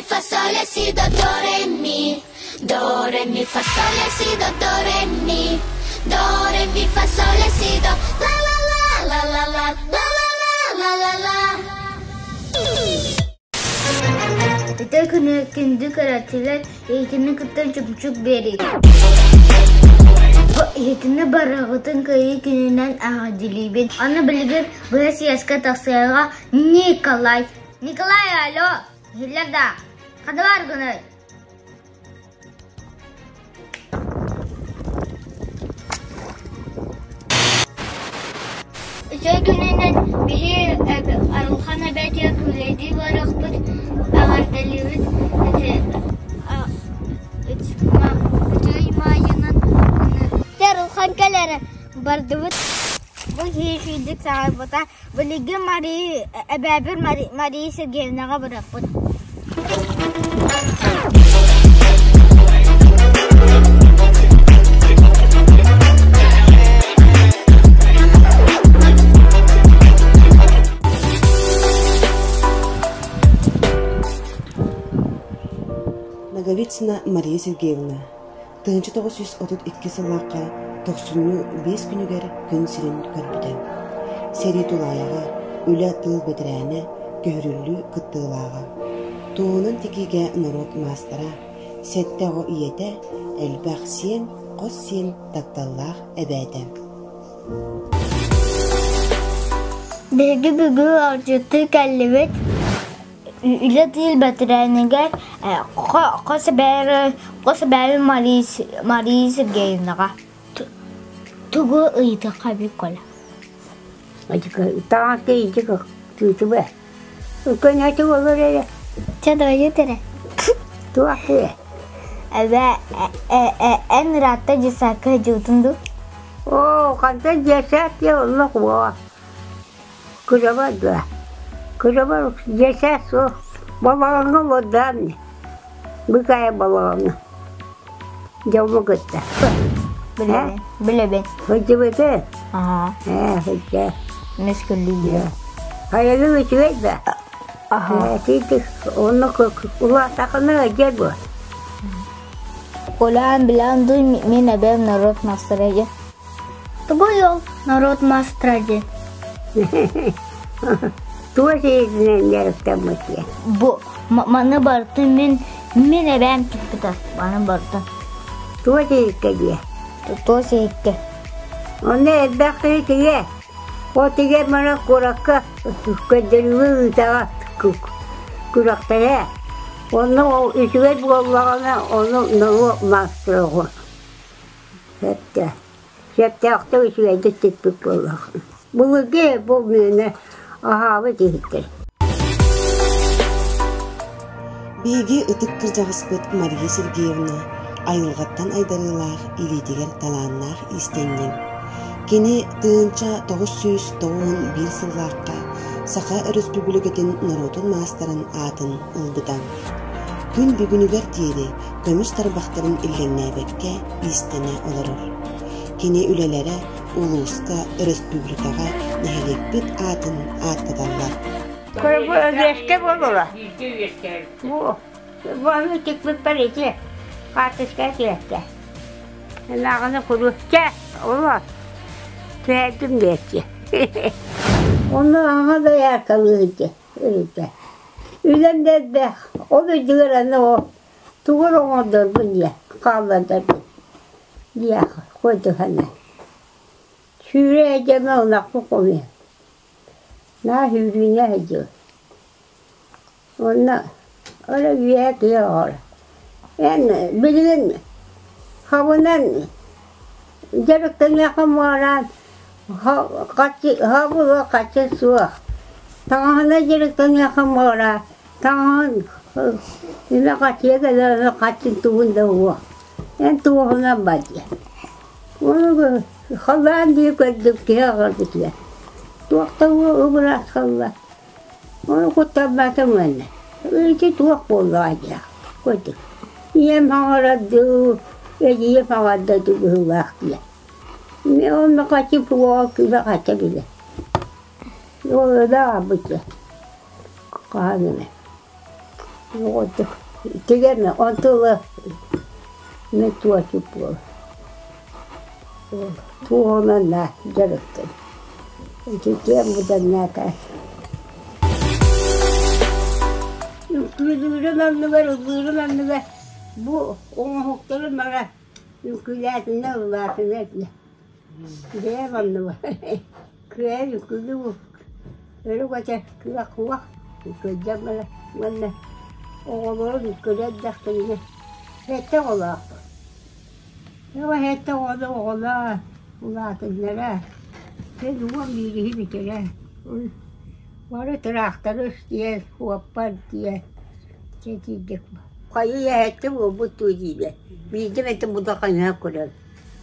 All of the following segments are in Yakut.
mi, fa, sol, la, si, do, do, re, mi. Do, re, mi, fa, sol, la, si, do, do, re, mi. Do, re, mi, fa, sol, la, si, do. La, la, la, la, la, la, la, la, la, la, la. Ити күнү күндү көрөөччүлэр эһигини кытта чөмчүүк биэрии. Бу иһитини барыгытын кыайыы күнүнэн эҕэрдэлиибин. Аны билигин быһа съезкэ тахсыаҕа Николай. Николай, алло, иһиллэр да? Ханна бааргыный? Үчүгэй күнүнэн биһи Арылхан эбээтигэр күүлэйдии барыахпыт, эҕэрдэлиибит Үчүгэй маайынан Арылхан кэлэрэ бардыбыт. Бу киһи үчүгэйдик саҥарбыта. Билигин Мария эбээбит Мария Сергеевнаҕа барыахпыт. Ноговицына Мария Сергеевна 1932 сыллаахха тохсунньу биэс күнүгэр күн сирин көрбүтэ. Сэрии тулаайаҕа, үлэ-тыыл бэтэрээнэ, көһөрүллүү кыттыылааҕа. Туоһунан тигиигэ норуот маастара, сэттэ оҕо ийэтэ, элбэх сиэн, хос сиэн тапталлаах эбээтэ. Биһиги бүгүн ыалдьыттыы кэллибит. Үлэ тыыл бэтэрээнигэр хос эбээри хос эбээри Мария Сергеевнаҕа тугу ыйытыахха эбит Коля? Таҥаска иитик тыытыба. Көнөтүк олор эрэ. Чэ дойдут эрэ. Туох киһи? Эбээ эн ыраатта дьыссаакка сылдьыбытын дуу? Оо, хантан дьыссаат диэ оннук буо. Кырабар да, кырабар дьэсэ суох, балаҕаҥҥа олордоон быкаайа балаҕаҥҥа дьолу кытта. Билэбин, билэбин. Сылдьыбыты? Аһаа. Ээ, сылдьа. Мис көрдүүр. Хайалыы үчүгэй да? Аһаа. Ээ, тиитик онно улаатахына ыдьар буо. Кулаан билэн дуу мин эбэм норуот маастара дьэ. Тугуй ол норуот маастара диэн? Туос иһитинэн дьарыктаммыт диэн. Бу маны барытын мин мин эбээм тикпитэ маны барытын. Туос иһиккэ диэ. Туос иһиккэ. Онно элбэх киһи тигэ. Ол тигэр маны куоракка көрдөрүүгэ ыытаҕа күрэхтэһэ. Онно ол үчүгэй буоллаҕына ону норуот маастара оҕо. Сөптөөх. Сөптөөхтүк үчүгэйдик тикпит буоллаххына. Былыргы бу миэнэ аһаабыт иһиттэр. Биһиги ытык кырдьаҕаспыт Мария Сергеевна айылҕаттан айдарыылаах илиитигэр талааннаах иистэнньэҥ. Кини 1991 сыллаахха Саха Өрөспүүбүлүкэтин норуотун маастарын аатын ылбыта. Күн бүгүнүгэр диэри көмүс тарбахтарын иллэҥнээбэккэ иистэнэ олорор. Кини үлэлэрэ улууска, өрөспүүбүлүкэҕэ нэһилиэкпит аатын ааттаталлар. Бу үөскэ буолула. Бу бу тикпиппэр ити хаартыска тиэттэ. Ынааҕыны куруучча оло түһэрдим диэччи. Онно аҥа да яакалыырды өрүтэ. Үлэм да элбэх. Ол үрдүгэр аны ол тугу эрэ оҥордорбун диэ, хааллардарбын диэх курдук Сүүрэ сылдьаммын ынахпын хомуйан. Наа сүүрүүнэ сылдьыбыт. Уонна ол үөһэ киһи оҕолоро. Эн билигин хабынан дьарыктаныаххын баҕараан хабыла хаччы суох. Таҥаһынан дьарыктаныаххын баҕараа таҥаһын имэ хаччыга кэлэр хаччын тугун да уох. Эн туоһунан бар диэн. Ону халлаан дии көрдүм киһи аҕалбытыгар. Туох да убураат халла. Ону куттамматым уонна. Ити туох буоллаҕай диэх курдук. Ийэм хаҥарар дуу, эдьиийим хаҥарда дуу быһыылаах диэн. Мин онно хаччы суоҕа күүһэ хачча билэр. Ол өлө аҕалбыт диэн. Хаһан эмэ. Оҕотук тигэмэ онтула мен туочук буол туоһунан на дьарыктын ититиэм быданнаата үҥкүүлүүрүм анныгар ыллыырым анныгар бу оҥоһуктарым бара үҥкүүлээтинэ ыллаатына этилэр бэйэм анныбар кыайан үҥкүүлүү өрө көтө күөх уох кырдьан баран уонна оҕолорун көрө эрдэхтэринэ сэттэ оҕолоохпун Тоҕо сэттэ оҕону оҕолоо улаатыннара син уон биириһи бүтэрэ бары тыраахтарыс диэн уоппар диэн дьэ итирдик хайыы сэттэ буолбут дуу диибэ биирдэ эмэтэ будахаҥҥа көрөн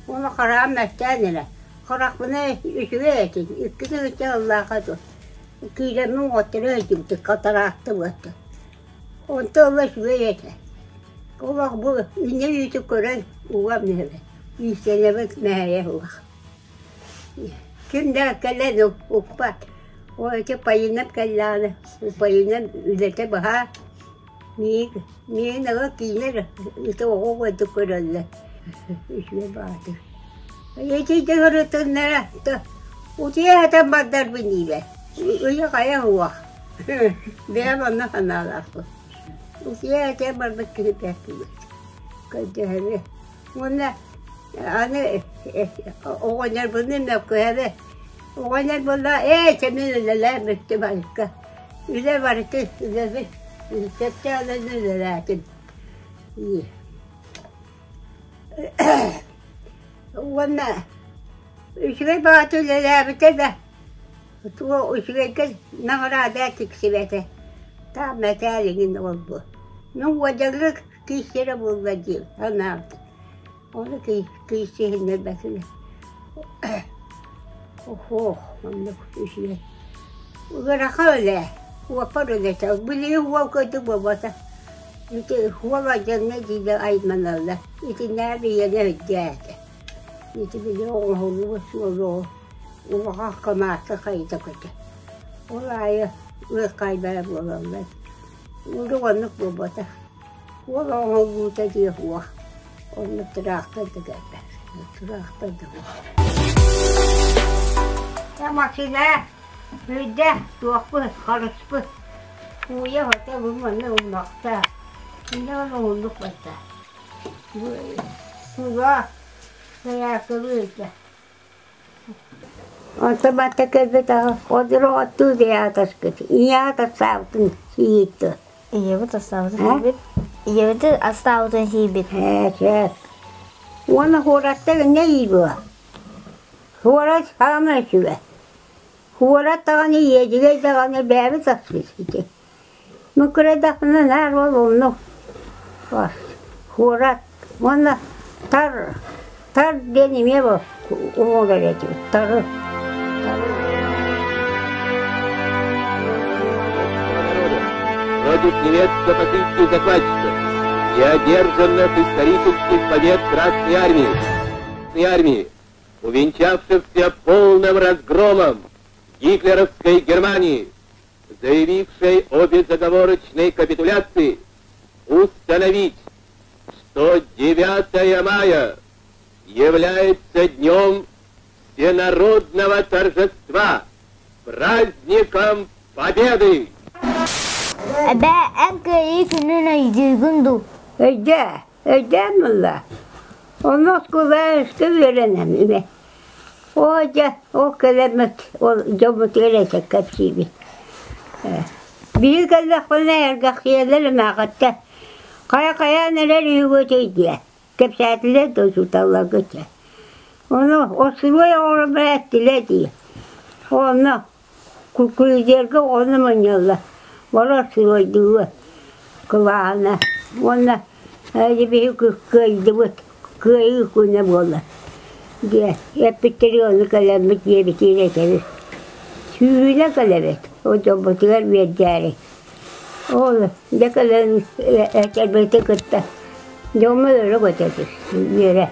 уонна хараҕым мөлтөөн эрэ харахпына үчүгэй этин икки тыһыынча сыллаахха дуо киирэммин уоттара сылдьыбытым хатараахтыбыт онто ыла үчүгэй этэ олох бу инньэ үүтү көрөн угам иһэбин иистэнэбин мэһэйэ суох ким да кэлэн укпат ол ити Полинам кэллэҕинэ Полинам үлэтэ баһаар миигин миигин ыла киинэ эрэ ити оҕо курдук көрөллөр үчүгэй баҕайытык итинник ырытыннара утуйа сытан бардарбын диибэ ыйа-хайа суох бэйэм онно санаалаахпын утуйа сытан барбыт киһи бэрт көрдөһөбүн уонна аны оҕонньорбунуун мөккүһэбин оҕонньор буолла ээ чэ мин үлэлээн бүттүм айыкка үлэ барыта үлэбин сөптөөх үлэни үлэлээтим уонна үчүгэй баҕата үлэлээбитэ да туох үчүгэйгэ наҕараада тиксибэтэ таах мэтээл иҥин ол-бу ну уодьалык киирсэрэ буолла дии санаабытым ону киирсиһиннэрбэтилэр Ох, оннук үчүгэй. Ыарахан үлэ, уоппар үлэтэ. Билигин уол курдук буолбатах. Ити уол алдьанна дииллэр айманаллар. Итиннээх биһиэнэ өйдөөтө. Ити били оҥоһуллубут суолу улахан хамаата хайыта көтө. Ол аайы ыархайбара буолаллар. Урут оннук буолбатах. Уол оҥоһуллуута диэх уох. Оннук тыраахтар да кэлбэт. Тыраахтар да суох. Машина үүдэ туохпут харыспыт кууйа хото бу манна умнахта. Иннэ уһуннук барда. Тула сайаакылыы Онто барыта кэлбит одурук оттуу диэхэ Ийэ астаабытын сииттэ. Ийэбит астаабытын сиибит. Ийэбит астаабытын сиибит. Ээ, сөп. Уонна куораттар инньэ иибуо. Куорат саамай үчүгэй. Куорат даҕаны иэдьигэй даҕаны бэйэбит аспыт ити. Мыкырайдахпына наар ол оннук куорат уонна тар тар диэн эмиэ уолар этибит тары Против немецко-фашистских захватчиков и одержанных исторических побед Красной Армии, армии, увенчавшихся полным разгромом гитлеровской Германии, заявившей о безоговорочной капитуляции, установить, что 9 мая является днем всенародного торжества, праздником Победы! Эбээ, эн кыайыы күнүн өйдүүгүн дуу? Өйдөө, өйдөөн буолла. Онно оскуолаҕа үскэ үөрэнэм ибэ. Оо дьэ, ол кэлэммит, ол дьоммутугар этэ кэпсиибит. Биһиги кэллэхпинэ эргэхсийэллэр эмээхиттэр хайа-хайаан эрэр үһүгүт диэ кэпсээтилэр да учууталларга чэ. Ону остуруой оҕолорбор эттилэр дии. Онно кукурузерга оҕону мунньаллар. Бары остуруойдууллар кылааһына. Уонна биһиги кыайдыбыт, кыайыы күнэ буолла диэн эппиттэригэр ону кэлэммит диэбитигэр этэбит. Сүүһүнэн кэлэбит, ол дьоммутугар үөрдээри. Ол дьэ кэлэн этэрбити кытта дьоммут өрө көтөбүт, үөрэ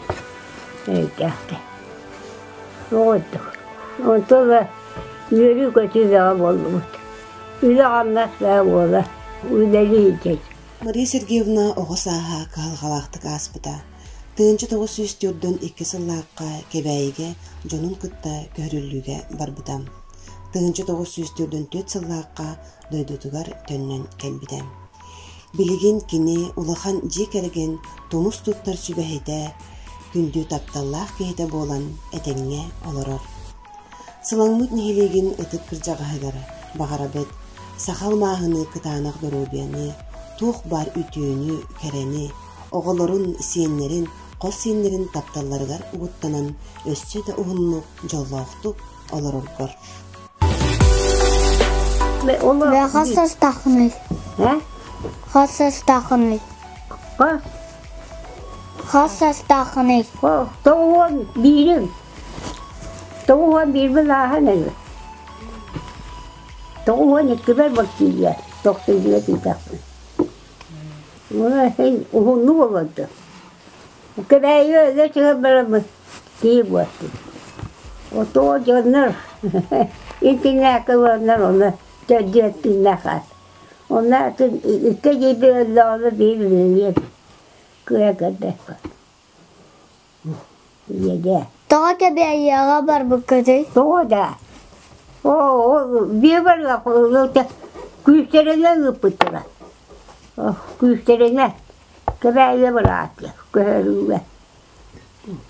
өйдөөхтөр. Оҕурдук. Онтон ыла үөрүү-көтүү бөҕө буоллубут. Үлэ-хамнас бөҕө буола, үлэлии илдьэбит. Мария Сергеевна оҕо сааһа кыһалҕалаахтык ааспыта. 1942 сыллаахха Кэбээйигэ дьонун кытта көһөрүллүүгэ барбыта. 1944 сыллаахха дойдутугар төннөн кэлбитэ. Билигин кини улахан дьиэ кэргэн тумус туттар сүбэһитэ, күндү тапталлаах киһитэ буолан этэҥҥэ олорор. Сылаҥмыт нэһилиэгин ытык кырдьаҕаһыгар баҕарабыт саха алмааһыныы кытаанах доруобуйаны, туох баар үтүөнү, кэрэни, оҕолорун, сиэннэрин, хос сиэннэрин тапталларыгар угуттанан өссө да уһуннук, дьоллоохтук олороргор. Хас састааххыный? Хас састааххыный? Хас састааххыный? Тоҕуон биирим. Тоҕуон биирбин ааһан эрэ. Тоҕуон иккибэр бартыйа, тохтуйуга тиийдэхпин. Уһуннук олордум. Кэбээйи өлө түһэн бараммын киһи буолтум. Отоо дьоннор итиннээххэ олороннор ону төрдүөттүннэх аат. Онно атын икки дьиби өллөҕүнэ биир үлэлиэм кыайа көрбөккө. Ийэдээ. Тоҕо Кэбээйиэҕэ барбыккытый? Тоҕо да? Оо, биэ барыах күүстэринэн ыыппыттара. Күүстэринэн Кэбээйигэ быраатыа, көһөрүүгэ.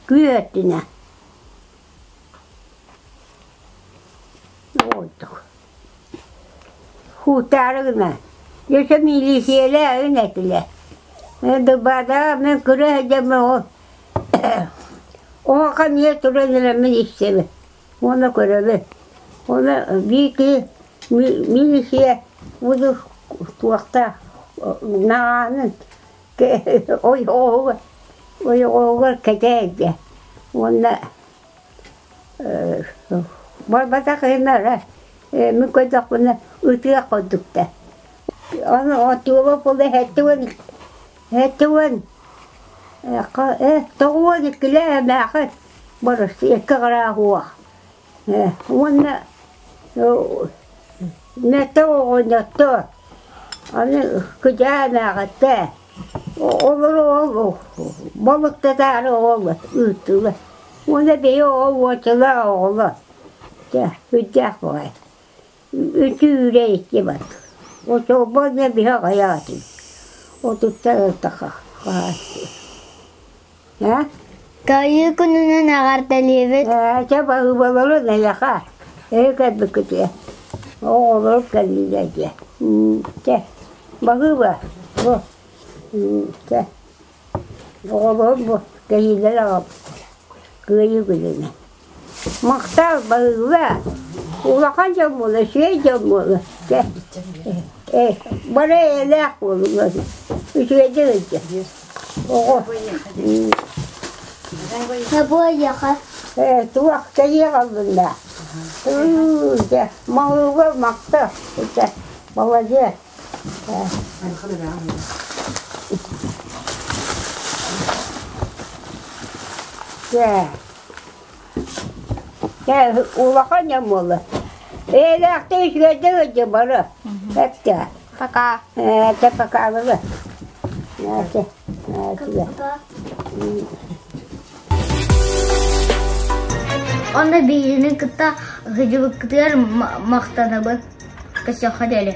Күөттүнэ. Оҕойдук. Хуутаары гына. Өссө милициялээ этилэр. Дыбаада мен кыра сылдьаммын ол оһохан ийэ туран эрэммин истэбин уонна көрөбүн. Уонна биир киһи милиция буду туохтаах наҕаанын ойоҕоһугар ойоҕоһугар кэтээйдэ уонна барбатах иһин мин көрдөхпүнэ ытыах курдуктар. Аны отуоба буола 72 92 эмээхин барыс икки гараа уох уонна Мэтэ оҕонньотто аны кыдьаа эмээхиттэ олору ол балыктатаары ол ыыттылар уонна бэйэ ол уочалаах оҕолор дьэ сүрдээх баҕайы үтүүрэ икки бар очолбон биһи аҕыйаатым отуттан ылтаха Э? Кыайыы күнүнэн эҕэрдэлиибит. Ээ, чэ баһыыбаларын эйиэхэ. Эһи кэлбиккитигэр. Оҕолорум кэллилэр диэ. Чэ, баһыыба. Бу. Чэ. Оҕолорум бу кэһиилэр аҕалбыттар. Кыайыы күнүнэн. Махтал, баһыыба. Улахан дьон буола, үчүгэй дьон буола. Чэ. Э, бары эйэлээх буолуҥ. Үчүгэйдик илдьэ. Оҕо. Набуойаха. Э, туох кэйиэ қаллынна. Дьэ, малыга макта. Дьэ, молодец. Дьэ. Дьэ, улахан дьон буолла. Эйэлээхтик үчүгэйдик илдьэ бары. Эптэ. Пока. Э, чэ, пока было. Онно биһигини кытта сылдьыбыккытыгар махтанабын. Көрсүөххэ диэри.